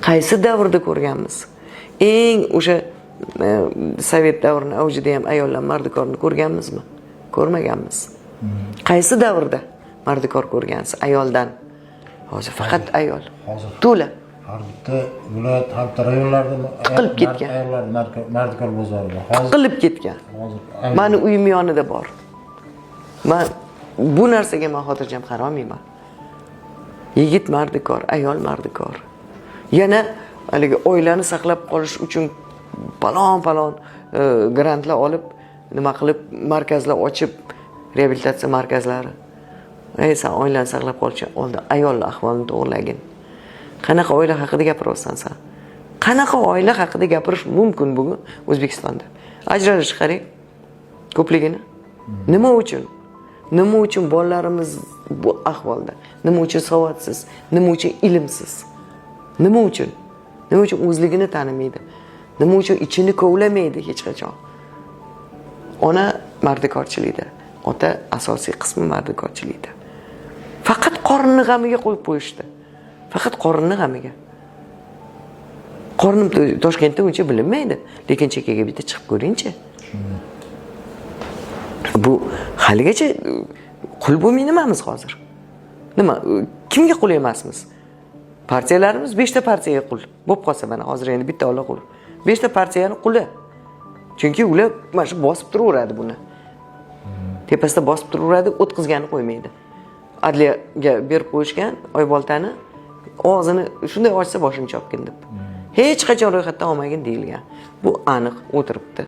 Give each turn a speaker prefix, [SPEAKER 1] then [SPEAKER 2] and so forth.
[SPEAKER 1] Qaysi davrda ko'rganmiz? Eng o'sha sovet davrini avjida ham ayollar mardikorni ko'rganmizmi? Ko'rmaganmiz. Qaysi davrda mardikor ko'rgansiz ayoldan? Hozir faqat ayol.
[SPEAKER 2] Hozir.
[SPEAKER 1] To'la.
[SPEAKER 2] Har bitta viloyat, har bitta rayonlarda
[SPEAKER 1] Tiqilib ketgan.
[SPEAKER 2] Ayollar mardikor bozori bor. Hozir
[SPEAKER 1] Tiqilib ketgan.
[SPEAKER 2] Hozir
[SPEAKER 1] Mani uyim yonida bor. Man bu narsaga man xotirjam qarolmayman. Yigit mardikor, ayol mardikor. Yana haligi oilani saqlab qolish uchun palon palon grantlar olib, nima qilib, markazlar ochib, reabilitatsiya markazlari. Ey, san oilani saqlab qolish uchun oldin ayolni ahvolini to'g'irlagin. Qanaqa oila haqida gapiryapsan san? Qanaqa oila haqida gapirish mumkin bugun O'zbekistonda? Ajralish qarang ko'pligini. Nima uchun? Nima uchun bolalarimiz bu ahvolda? Nima uchun savodsiz? Nima uchun ilmsiz? Nima uchun? Nima uchun o'zligini tanimaydi? Nima uchun ichini kovlamaydi hech qachon? Ona mardikorchilikda, ota asosiy qismi mardikorchilikda. Faqat qorinni g'amiga qo'yib qo'yishdi. Faqat qorinni g'amiga. Qornim Toshkentda uncha bilinmaydi, lekin chekkaga bitta chiqib ko'ringchi. Bu haligacha qul bo'lmay nimamiz hozir? Nima, kimga qul emasmiz? Partiyalarimiz beshta partiyaga qul. Bo'lib qolsa mana hozir endi bitta ola qul. Beshta partiyani quli. Chunki ular mana shu bosib turaveradi buni. Tepasida bosib turaveradi, o'tkazgani qo'ymaydi. Adliyaga berib qo'yishgan oyboltani, og'zini shunday ochsa, boshini chopgin deb. Hech qachon ro'yxatdan olmagin deyilgan. Bu aniq o'tiribdi.